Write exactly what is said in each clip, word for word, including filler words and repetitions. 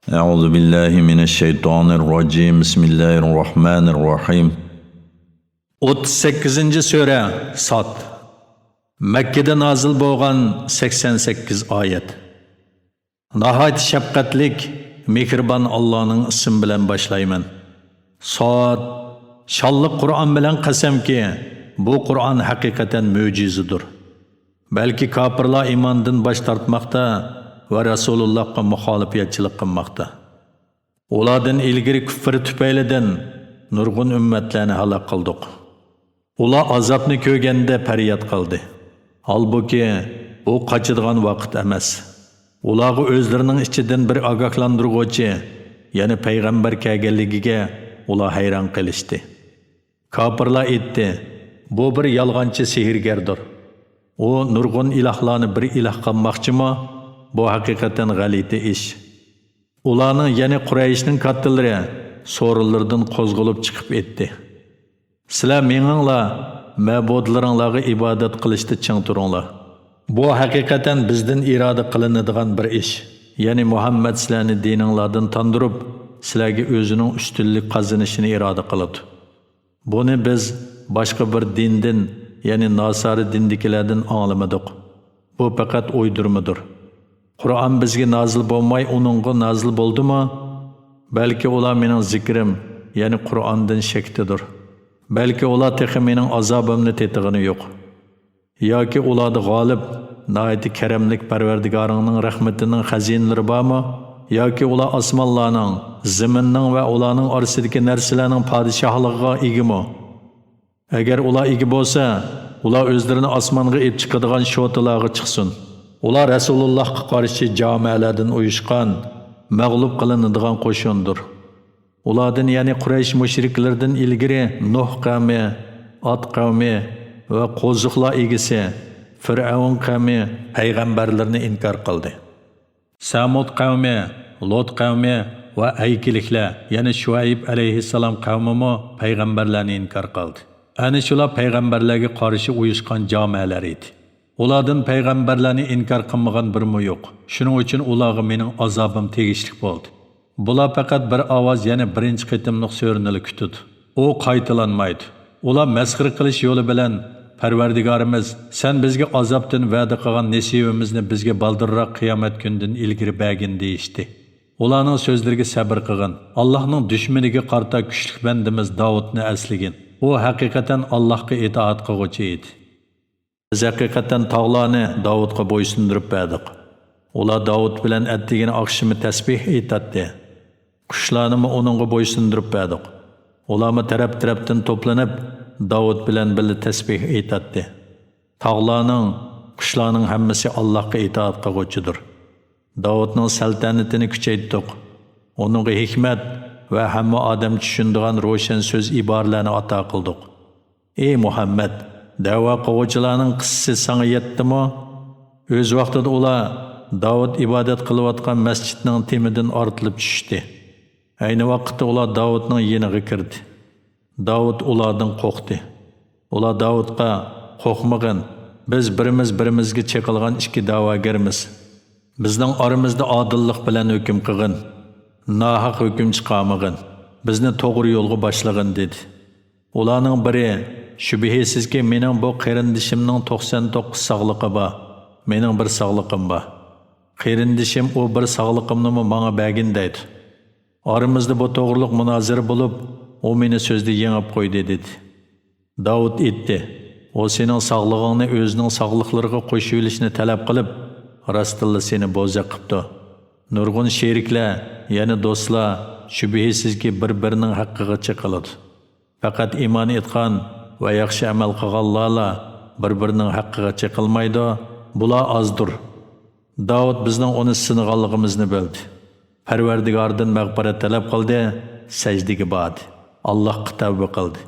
أعوذ بالله من الشيطان الرجيم. بسم الله الرحمن الرحيم. ئوتتۇز سەككىزىنچى سۈرە، ساد. مەككىدە نازىل بولغان سەكسەن سەككىز ئايەت. ناھايىتى شەپقەتلىك، مېھرىبان ئاللانىڭ ئىسمى بىلەن باشلايمەن. ساد. شانلىق قۇرئان بىلەن قەسەمكى، بۇ قۇرئان ھەقىقەتەن مۆجىزىدۇر. بەلكى كاپىرلار ئىماندىن باش تارتماقتا ۋە رەسۇلۇللاھقا مۇخالىپەتچىلىك قىلماقتا. ئۇلاردىن ئىلگىرى كۇفرى تۈپەيلىدىن نۇرغۇن ئۈممەتلەرنى ھالاك قىلدۇق. ئۇلار ئازابنى كۆرگەندە پەرياد قىلدى. ھالبۇكى، بۇ قاچىدىغان ۋاقىت ئەمەس. ئۇلارغا ئۆزلىرىنىڭ ئىچىدىن بىر ئاگاھلاندۇرغۇچى، يەنى پەيغەمبەر كەلگەنلىكىگە ئۇلار ھەيران قېلىشتى. كاپىرلار ئېيتتى: «بۇ بىر يالغانچى سېھىرگەردۇر. ئۇ نۇرغۇن ئىلاھلارنى بىر ئىلاھ قىلماقچىمۇ؟ بۇ ھەقىقەتەن غەلىتە ئىش.» ئۇلارنىڭ، يەنى قۇرەيشنىڭ كاتتىلىرى سورۇنلىرىدىن قوزغىلىپ چىقىپ ئېيتتى: «سىلەر مېڭىڭلار، مەبۇدلىرىڭلارغا ئىبادەت قىلىشتا چىڭ تۇرۇڭلار. بۇ ھەقىقەتەن بىزدىن ئىرادە قىلىنىدىغان بىر ئىش، يەنى مۇھەممەد سىلەرنى دىنىڭلاردىن تاندۇرۇپ، سىلەرگە ئۆزىنىڭ ئۈستۈنلۈك قازىنىشىنى ئىرادە قىلىدۇ. بۇنى بىز باشقا بىر دىندىن، يەنى ناسارا دىندىكىلەردىن ئاڭلىمىدۇق. بۇ پەقەت ئويدۇرمىدۇر. قۇرئان بىزگە نازىل بولماي، ئۇنىڭغا نازىل بولدىمۇ؟ بەلكى ئۇلار مېنىڭ زىكرىم، يەنى قۇرئاندىن شەكتىدۇر. بەلكى ئۇلار تېخى مېنىڭ ئازابىمنى تېتىغىنى يوق. ياكى ئۇلاردا غالىب، ناھايىتى كەرەملىك پەرۋەردىگارىڭنىڭ رەھمىتىنىڭ خەزىنىلىرى بارمۇ؟ ياكى ئۇلار ئاسمانلارنىڭ، زېمىننىڭ ۋە ئۇلارنىڭ ئارىسىدىكى نەرسىلەرنىڭ پادىشاھلىقىغا ئىگىمۇ؟ ئەگەر ئۇلار ئىگە بولسا، ئۇلار ئۆزلىرىنى ئاسمانغا ئېلىپ چىقىدىغان شوتىلارغا چىقسۇن. ئۇلار رەسۇلۇللاھقا قارشى جامەلەردىن ئۇيۇشقان، مەغلۇپ قىلىنىدىغان قوشۇندۇر. ئۇلاردىن، يەنى قۇرەيش مۇشرىكلىرىدىن ئىلگىرى نۇھ قەۋمى، ئاد قەۋمى ۋە قوزۇقلار ئىگىسى فىرئەۋن قەۋمى پەيغەمبەرلىرىنى ئىنكار قىلدى. سەمۇد قەۋمى، لۇت قەۋمى ۋە ئەيكىلىكلەر، يەنى شۇئەيب ئەلەيھىسسالام قەۋمىمۇ پەيغەمبەرلەرنى ئىنكار قىلدى. ئەنە شۇلار پەيغەمبەرلەرگە قارشى ئۇيۇشقان جامەلەر ئىدى. ئۇلاردىن پەيغەمبەرلەرنى ئىنكار قىلمىغان بىرىمۇ يوق. شۇنىڭ ئۈچۈن ئۇلارغا مېنىڭ ئازابىم تېگىشلىك بولدى. بۇلار پەقەت بىر ئاۋاز، يەنى بىرىنچى قېتىملىق سۆرىنىلا كۈتىدۇ. ئۇ قايتىلانمايدۇ. ئۇلار مەسخىرە قىلىش يولى بىلەن، «پەرۋەردىگارىمىز، سەن بىزگە ئازابتىن ۋەدە قىلغان نېسىۋىمىزنى بىزگە بالدۇرراق قىيامەت كۈنىدىن ئىلگىرى بەرگىن» دېيىشتى. ئۇلارنىڭ سۆزلىرىگە سەبىر قىلغىن. ئاللاھنىڭ دۈشمىنىگە قارىتا كۈچلۈك بەندىمىز داۋۇتنى ئەسلىگىن. ئۇ ھەقىقەتەن ئاللاھقا ئىتائەت قىلغۇچى ئىدى. بىز ھەقىقەتەن تاغلارنى داۋۇتقا بويسۇندۇرۇپ بەردۇق. ئۇلار داۋۇت بىلەن ئەتىگىنى ئاخشىمى تەسبىھ ئېيتاتتى. قۇشلارنىمۇ ئۇنىڭغا بويسۇندۇرۇپ بەردۇق. ئۇلارمۇ تەرەپ-تەرەپتىن توپلىنىپ، داۋۇت بىلەن بىللە تەسبىھ ئېيتاتتى. تاغلارنىڭ، قۇشلارنىڭ ھەممىسى ئاللاھقا ئىتائەت قىلغۇچىدۇر. داۋۇتنىڭ سەلتەنىتىنى كۈچەيتتۇق. ئۇنىڭغا ھېكمەت ۋە ھەممە ئادەم چۈشىنىدىغان روشەن سۆز ئىبارىلەرنى ئاتا قىلدۇق. ئى مۇھەممەد، دەۋا قىلغۇچىلارنىڭ قىسسىسى ساڭا يەتتىمۇ؟ ئۆز ۋاقتىدا ئۇلار داۋۇت ئىبادەت قىلىۋاتقان مەسچىتنىڭ تېمىدىن ئارتىلىپ چۈشتى. ئەينى ۋاقىتتا ئۇلار داۋۇتنىڭ يېنىغا كىردى. داۋۇت ئۇلاردىن قورقتى. ئۇلار داۋۇتقا: «قورقمىغىن، بىز بىرىمىز بىرىمىزگە چېقىلغان ئىككى دەۋاگەرمىز. بىزنىڭ ئارىمىزدا ئادىللىق بىلەن ھۆكۈم قىلغىن، ناھەق ھۆكۈم چىقارمىغىن، بىزنى توغرا يولغا باشلىغىن» دېدى. ئۇلارنىڭ بىرى: «شۈبھىسىزكى، مېنىڭ بۇ قېرىندىشىمنىڭ توقسان توققۇز ساغلىقى بار، مېنىڭ بىر ساغلىقىم بار. قېرىندىشىم ئۇ بىر ساغلىقىمنىمۇ ماڭا بەرگىن» دەيدۇ. ئارىمىزدا بۇ توغرۇلۇق مۇنازىرە بولۇپ، ئۇ مېنى سۆزدە يېڭىپ قويدى، دېدى. داۋۇت ئېيتتى: «ئۇ سېنىڭ ساغلىقىڭنى ئۆزىنىڭ ساغلىقلىرىغا قوشۇۋېلىشنى تەلەپ قىلىپ، راستتىنلا سېنى بوزەك قىپتۇ. نۇرغۇن شېرىكلەر، يەنى دوستلار، شۈبھىسىزكى، بىر-بىرىنىڭ ھەققىگە چېقىلىدۇ. پەقەت ئىمان ئېيتقان ۋە ياخشى ئەمەل قىلغانلارلا بىر-بىرىنىڭ ھەققىگە چېقىلمايدۇ، بۇلار ئازدۇر.» داۋۇت بىزنىڭ ئۇنى سىنىغانلىقىمىزنى بىلدى. پەرۋەردىگاردىن مەغپىرەت تەلەپ قىلدى، سەجدىگە باردى، ئاللاھقا تەۋبە قىلدى.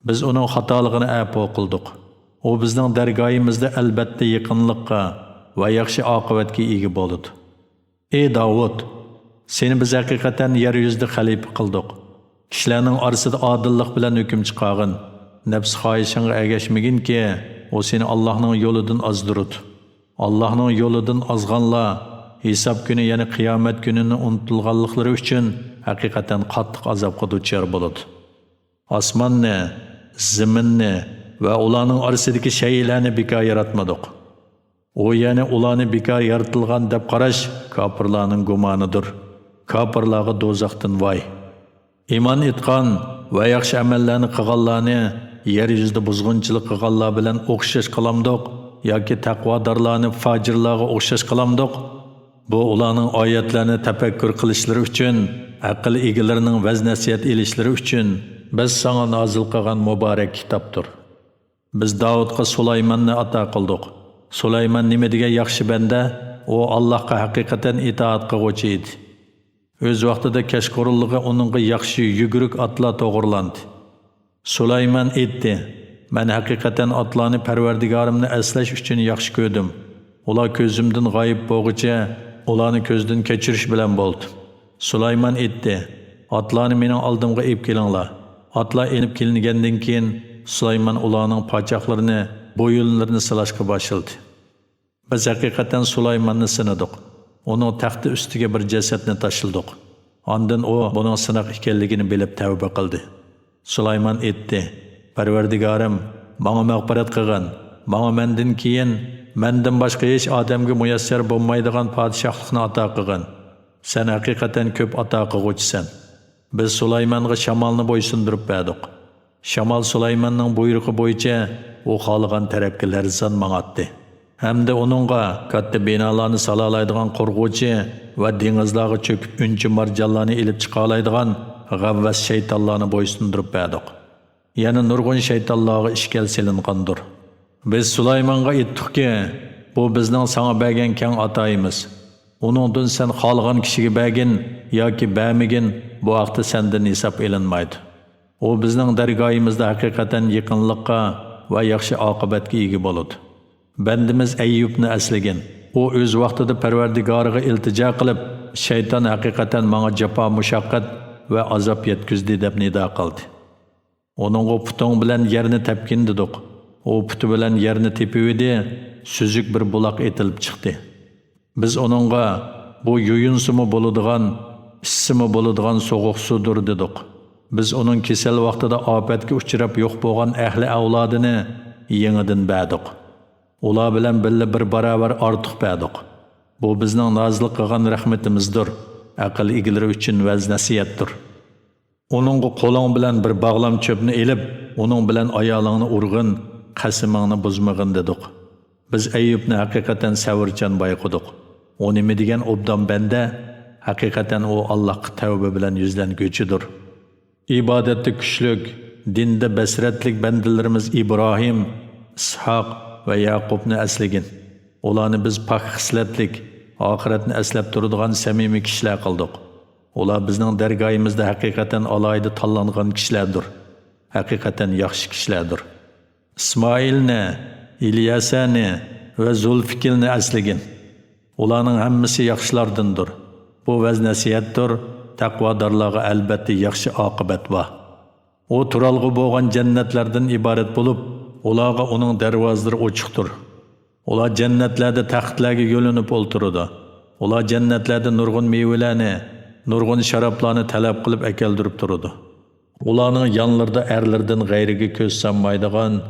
بىز ئۇنىڭ خاتالىقىنى ئەپۇ قىلدۇق. ئۇ بىزنىڭ دەرگاھىمىزدا ئەلبەتتە يېقىنلىققا ۋە ياخشى ئاقىۋەتكە ئىگە بولىدۇ. ئى داۋۇت! سېنى بىز ھەقىقەتەن يەر يۈزىدە خەلىپە قىلدۇق. كىشىلەرنىڭ ئارىسىدا ئادىللىق بىلەن ھۆكۈم چىقارغىن. نەپس خاھىشىڭغا ئەگەشمىگىنكى، ئۇ سېنى ئاللاھنىڭ يولىدىن ئازدۇرىدۇ. ئاللاھنىڭ يولىدىن ئازغانلار ھېساب كۈنى، يەنى قىيامەت كۈنىنى ئۇنتۇلغانلىقلىرى ئۈچۈن ھەقىقەتەن قاتتىق ئازابقا دۇچار بولىدۇ. ئاسماننى، زېمىننى ۋە ئۇلارنىڭ ئارىسىدىكى شەيئىلەرنى بىكار ياراتمىدۇق. ئۇ، يەنى ئۇلارنى بىكار يارىتىلغان دەپ قاراش كاپىرلارنىڭ گۇمانىدۇر. كاپىرلارغا دوزاختىن ۋاي! ئىمان ئېيتقان ۋە ياخشى ئەمەللەرنى قىلغانلارنى يەر يۈزىدە بۇزغۇنچىلىق قىلغانلار بىلەن ئوخشاش قىلامدۇق ياكى تەقۋادارلارنى پاجىرلارغا ئوخشاش قىلامدۇق؟ بۇ ئۇلارنىڭ ئايەتلەرنى تەپەككۇر قىلىشلىرى ئۈچۈن، ئەقىل ئىگىلىرىنىڭ ۋەز-نەسىھەت ئېلىشلىرى ئۈچۈن بىز ساڭا نازىل قىلغان مۇبارەك كىتابتۇر. بىز داۋۇتقا سۇلايماننى ئاتا قىلدۇق. سۇلايمان نېمە دېگەن ياخشى بەندە، ئۇ ئاللاھقا ھەقىقەتەن ئىتائەت قىلغۇچى ئىدى. ئۆز ۋاقتىدا كەچقۇرۇنلۇقى ئۇنىڭغا ياخشى يۈگۈرۈك ئاتلار توغرىلاندى. سۇلايمان ئېيتتى: مەن ھەقىقەتەن ئاتلارنى پەرۋەردىگارىمنى ئەسلەش ئۈچۈن ياخشى كۆردۈم. ئۇلار كۆزۈمدىن غايىب بولغۇچە، ئۇلارنى كۆزدىن كەچۈرۈش بىلەن بولدى. سۇلايمان ئېيتتى: ئاتلارنى مېنىڭ ئالدىمغا ئېلىپ كېلىڭلار. ئاتلار ئېلىپ كېلىنگەندىن كېيىن، سۇلايمان ئۇلارنىڭ پاچاقلىرىنى، بويۇنلىرىنى سىلاشقا باشلىدى. بىز ھەقىقەتەن سۇلايماننى سىنىدۇق. ئۇنىڭ تەختى ئۈستىگە بىر جەسەتنى تاشلىدۇق. ئاندىن ئۇ بۇنىڭ سىناق ئىكەنلىكىنى بىلىپ تەۋبە قىلدى. سۇلايمان ئېيتتى: پەرۋەردىگارىم، ماڭا مەغپىرەت قىلغىن، ماڭا مەندىن كېيىن، مەندىن باشقا ھېچ ئادەمگە مۇيەسسەر بولمايدىغان پادىشاھلىقنى ئاتا قىلغىن. سەن ھەقىقەتەن كۆپ ئاتا قىلغۇچىسەن. بىز سۇلايمانغا شامالنى بويسۇندۇرۇپ بەردۇق. شامال سۇلايماننىڭ بۇيرۇقى بويىچە ئۇ خالىغان تەرەپكە لەرزان ماڭاتتى. ھەمدە ئۇنىڭغا كاتتا بىنالارنى سالالايدىغان قۇرغۇچى ۋە دېڭىزلارغا چۆكۈپ ئۈنچە مارجانلارنى ئېلىپ چىقالايدىغان غەۋۋەس شەيتانلارنى بويسۇندۇرۇپ بەردۇق. يەنە نۇرغۇن شەيتانلارغا ئىشكەل سېلىنغاندۇر. بىز سۇلايمانغا ئېيتتۇقكى، بۇ بىزنىڭ ساڭا بەرگەن كەڭ ئاتايىمىز. ئۇنىڭدىن سەن خالىغان كىشىگە بەرگىن ياكى بەرمىگىن، بۇ ھەقتە سەندىن ھېساب ئېلىنمايدۇ. ئۇ بىزنىڭ دەرگاھىمىزدا ھەقىقەتەن يېقىنلىققا ۋە ياخشى ئاقىۋەتكە ئىگە بولىدۇ. بەندىمىز ئەييۇبنى ئەسلىگىن. ئۇ ئۆز ۋاقتىدا پەرۋەردىگارىغا ئىلتىجا قىلىپ، شەيتان ھەقىقەتەن ماڭا جاپا-مۇشەققەت ۋە ئازاب يەتكۈزدى دەپ نىدا قىلدى. ئۇنىڭغا پۇتۇڭ بىلەن يەرنى تەپكىن دېدۇق. ئۇ پۇتى بىلەن يەرنى تېپىۋىدى، سۈزۈك بىر بۇلاق ئېتىلىپ چىقتى. بىز ئۇنىڭغا، بۇ يۇيۇنسىمۇ بولىدىغان، ئىچسىمۇ بولىدىغان سوغۇق سۇدۇر دېدۇق. بىز ئۇنىڭ كېسەل ۋاقتىدا ئاپەتكە ئۇچراپ يوق بولغان ئەھلى ئەۋلادىنى يېڭىدىن بەردۇق. ئۇلار بىلەن بىللە بىر باراۋەر ئارتۇق بەردۇق. بۇ بىزنىڭ نازىل قىلغان رەھمىتىمىزدۇر، ئەقىل ئىگىلىرى ئۈچۈن ۋەز-نەسىھەتتۇر. ئۇنىڭغا قولۇڭ بىلەن بىر باغلام چۆپنى ئېلىپ، ئۇنىڭ بىلەن ئايالىڭنى ئۇرغىن، قەسىمىڭنى بۇزمىغىن دېدۇق. بىز ئەييۇبنى ھەقىقەتەن سەۋرچان بايقىدۇق. ئۇ نېمە دېگەن ئوبدان بەندە، ھەقىقەتەن ئۇ ئاللاھقا تەۋبە بىلەن يۈزلەنگۈچىدۇر. ئىبادەتتە كۈچلۈك، دىندا بەسىرەتلىك بەندىلىرىمىز ئىبراھىم، ئىسھاق ۋە يەقۇبنى ئەسلىگىن. ئۇلارنى بىز پاك خىسلەتلىك، ئاخىرەتنى ئەسلەپ تۇرىدىغان سەمىمىي كىشىلەر قىلدۇق. ئۇلار بىزنىڭ دەرگاھىمىزدا ھەقىقەتەن ئالاھىدە تاللانغان كىشىلەردۇر. ھەقىقەتەن ياخشى كىشىلەردۇر. ئىسمائىلنى، ئىلياسەنى ۋە زۇلفىكىلنى ئەسلىگىن. ئۇلارنىڭ ھەممىسى ياخشىلاردىندۇر. بۇ ۋەز-نەسىھەتتۇر، تەقۋادارلارغا ئەلبەتتە ياخشى ئاقىۋەت بار. ئۇ تۇرالغۇ بولغان جەننەتلەردىن ئىبارەت بولۇپ، ئۇلارغا ئۇنىڭ دەرۋازىلىرى ئوچۇقتۇر. ئۇلار جەننەتلەردە تەختلەرگە يۆلىنىپ ئولتۇرىدۇ. ئۇلار جەننەتلەردە نۇرغۇن مېۋىلەرنى، نۇرغۇن شارابلارنى تەلەپ قىلىپ ئەكەلدۈرۈپ تۇرىدۇ. ئۇلارنىڭ يانلىرىدا ئەرلىرىدىن غەيرىگە كۆز سالمايدىغان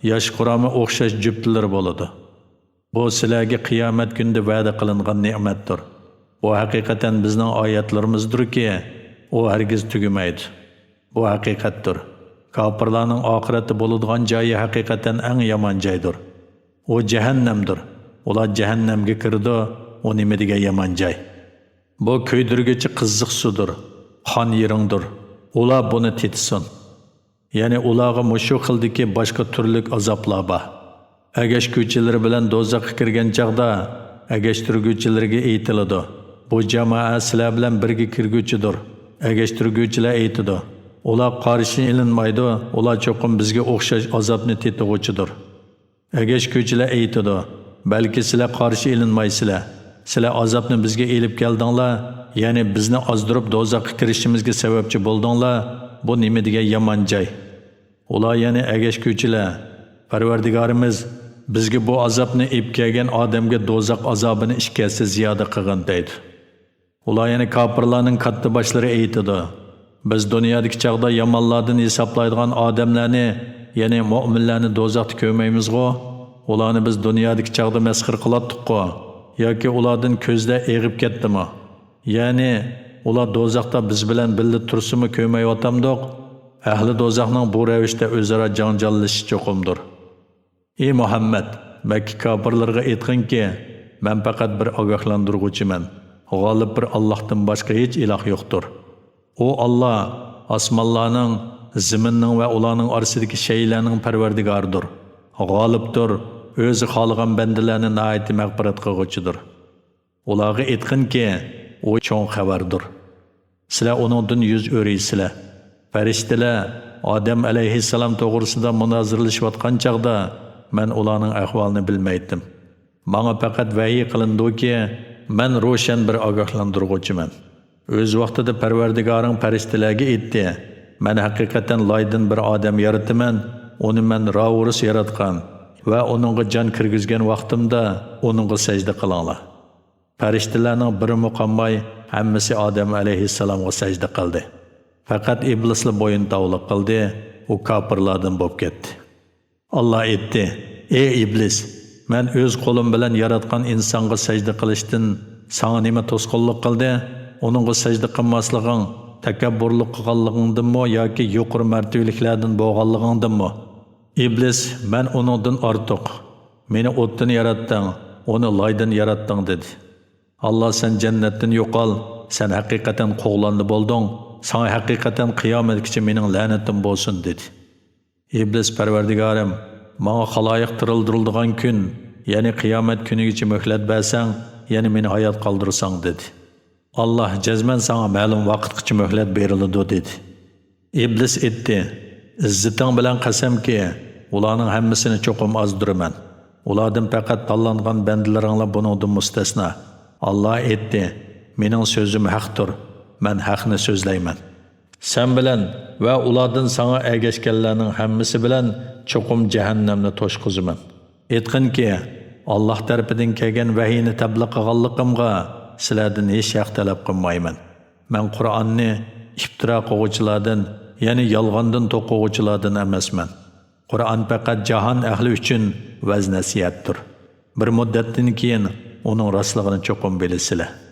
ياش قۇرامى ئوخشاش جۈپتىلىرى بولىدۇ. بۇ سىلەرگە قىيامەت كۈنىدە ۋەدە قىلىنغان نېمەتتۇر. بۇ ھەقىقەتەن بىزنىڭ ئايەتلىرىمىزدۇركى، ئۇ ھەرگىز تۈگىمەيدۇ. بۇ ھەقىقەتتۇر. كاپىرلارنىڭ ئاخىرەتتە بولىدىغان جايى ھەقىقەتەن ئەڭ يامان جايدۇر. ئۇ جەھەننەمدۇر. ئۇلار جەھەننەمگە كىرىدۇ، ئۇ نېمە دېگەن يامان جاي. بۇ كۆيدۈرگۈچى قىزىق سۇدۇر، قان يېرىڭدۇر. ئۇلار بۇنى تېتىسۇن. يەنى ئۇلارغا مۇشۇ خىلدىكى باشقا تۈرلۈك ئازابلار بار. ئەگەشكۈچىلىرى بىلەن دوزاخقا كىرگەن چاغدا ئەگەشتۈرگۈچىلىرىگە ئېيتىلىدۇ، بۇ جامائە سىلەر بىلەن بىرگە كىرگۈچىدۇر. ئەگەشتۈرگۈچىلەر ئېيتىدۇ، ئۇلار قارشى ئېلىنمايدۇ، ئۇلار چوقۇم بىزگە ئوخشاش ئازابنى تېتىغۇچىدۇر. ئەگەشكۈچىلەر ئېيتىدۇ، بەلكى سىلەر قارشى ئېلىنمايسىلەر. سىلەر ئازابنى بىزگە ئېلىپ كەلدىڭلار، يەنى بىزنى ئازدۇرۇپ دوزاخقا كىرىشىمىزگە سەۋەبچى بولدۇڭلار، بۇ نېمە دېگەن يامان جاي. ئۇلار يەنى ئەگەشكۈچىلەر، پەرۋەردىگارىمىز، بىزگە بۇ ئازابنى ئېلىپ كەلگەن ئادەمگە دوزاخ ئازابىنى ئىككى ھەسسە زىيادە قىلغىن دەيدۇ. ئۇلار، يەنى كاپىرلارنىڭ كاتتا باشلىرى ئېيتىدۇ: بىز دۇنيادىكى چاغدا يامانلاردىن ھېسابلايدىغان ئادەملەرنى، يەنى مۆمىنلەرنى دوزاختا كۆرمەيمىزغۇ؟ ئۇلارنى بىز دۇنيادىكى چاغدا مەسخىرە قىلاتتۇققۇ؟ ياكى ئۇلاردىن كۆزلەر ئېغىپ كەتتىمۇ؟ يەنى ئۇلار دوزاختا بىز بىلەن بىللە تۇرسىمۇ كۆرمەيۋاتامدۇق؟ ئەھلى دوزاخنىڭ بۇ رەۋىشتە ئۆزئارا جاڭجاللىشىشى چوقۇمدۇر. ئى مۇھەممەد، مەككە كاپىرلىرىغا ئېيتقىنكى، مەن پەقەت بىر ئاگاھلاندۇرغۇچىمەن. غالىب بىر ئاللاھتىن باشقا ھېچ ئىلاھ يوقتۇر. ئۇ ئاللا ئاسمانلارنىڭ، زېمىننىڭ ۋە ئۇلارنىڭ ئارىسىدىكى شەيئىلەرنىڭ پەرۋەردىگارىدۇر. غالىبتۇر، ئۆزى خالىغان بەندىلەرنى ناھايىتى مەغپىرەت قىلغۇچىدۇر. ئۇلارغا ئېيتقىنكى، ئۇ چوڭ خەۋەردۇر. سىلەر ئۇنىڭدىن يۈز ئۆرۈيسىلەر. پەرىشتىلەر ئادەم ئەلەيھىسسالام توغرىسىدا مۇنازىرىلىشىۋاتقان چاغدا مەن ئۇلارنىڭ ئەھۋالىنى بىلمەيتتىم. ماڭا پەقەت ۋەھىي قىلىنىدۇكى، مەن روشەن بىر ئاگاھلاندۇرغۇچىمەن. ئۆز ۋاقتىدا پەرۋەردىگارىڭ پەرىشتىلەرگە ئېيتتى، مەن ھەقىقەتەن لايدىن بىر ئادەم يارىتىمەن، ئۇنى مەن راۋۇرۇس ياراتقان ۋە ئۇنىڭغا جان كىرگۈزگەن ۋاقتىمدا ئۇنىڭغا سەجدە قىلىڭلار. پەرىشتىلەرنىڭ بىرىمۇ قالماي، ھەممىسى ئادەم ئەلەيھىسسالامغا سەجدە قىلدى. پەقەت ئىبلىسلا بويۇن تاۋلىق قىلدى، ئۇ كاپىرلاردىن بولۇپ كەتتى. ئاللا ئېيتتى: ئى ئىبلىس، مەن ئۆز قولۇم بىلەن ياراتقان ئىنسانغا سەجدە قىلىشتىن ساڭا نېمە توسقۇنلۇق قىلدى؟ ئۇنىڭغا سەجدە قىلماسلىقىڭ تەكەببۇرلۇق قىلغانلىقىڭدىنمۇ ياكى يۇقىرى مەرتىۋىلىكلەردىن بولغانلىقىڭدىنمۇ؟ ئىبلىس: مەن ئۇنىڭدىن ئارتۇق. مېنى ئوتتىن ياراتتىڭ، ئۇنى لايدىن ياراتتىڭ، دېدى. ئاللا: سەن جەننەتتىن يوقال، سەن ھەقىقەتەن قوغلاندا بولدۇڭ، ساڭا ھەقىقەتەن قىيامەتكىچە مېنىڭ لەنىتىم بولسۇن، دېدى. ئىبلىس: پەرۋەردىگارىم، ماڭا خالايىق تىرىلدۈرۈلىدىغان كۈن، يەنى قىيامەت كۈنىگىچە مۆھلەت بەرسەڭ، يەنى مېنى ھايات قالدۇرساڭ، دېدى. ئاللا: جەزمەن ساڭا مەلۇم ۋاقىتقىچە مۆھلەت بېرىلىدۇ، دېدى. ئىبلىس ئېيتتى: ئىززىتىڭ بىلەن قەسەمكى، ئۇلارنىڭ ھەممىسىنى چوقۇم ئازدۇرىمەن. ئۇلاردىن پەقەت تاللانغان بەندىلىرىڭلا بۇنىڭدىن مۇستەسنا. ئاللا ئېيتتى: مېنىڭ سۆزۈم ھەقتۇر، مەن ھەقنى سۆزلەيمەن. سەن بىلەن ۋە ئۇلاردىن ساڭا ئەگەشكەنلەرنىڭ ھەممىسى بىلەن چوقۇم جەھەننەمنى توشقۇزىمەن. ئېيتقىنكى، ئاللا تەرىپىدىن كەلگەن ۋەھىينى تەبلىغ قىلغانلىقىمغا سىلەردىن ھېچ ھەق تەلەپ قىلمايمەن. مەن قۇرئاننى ئىپتىرا قىلغۇچىلاردىن، يەنى يالغاندىن توقۇغۇچىلاردىن ئەمەسمەن. قۇرئان پەقەت جاھان ئەھلى ئۈچۈن ۋەز-نەسىھەتتۇر. بىر مۇددەتتىن كېيىن ئۇنىڭ راستلىقىنى چوقۇم بىلىسىلەر.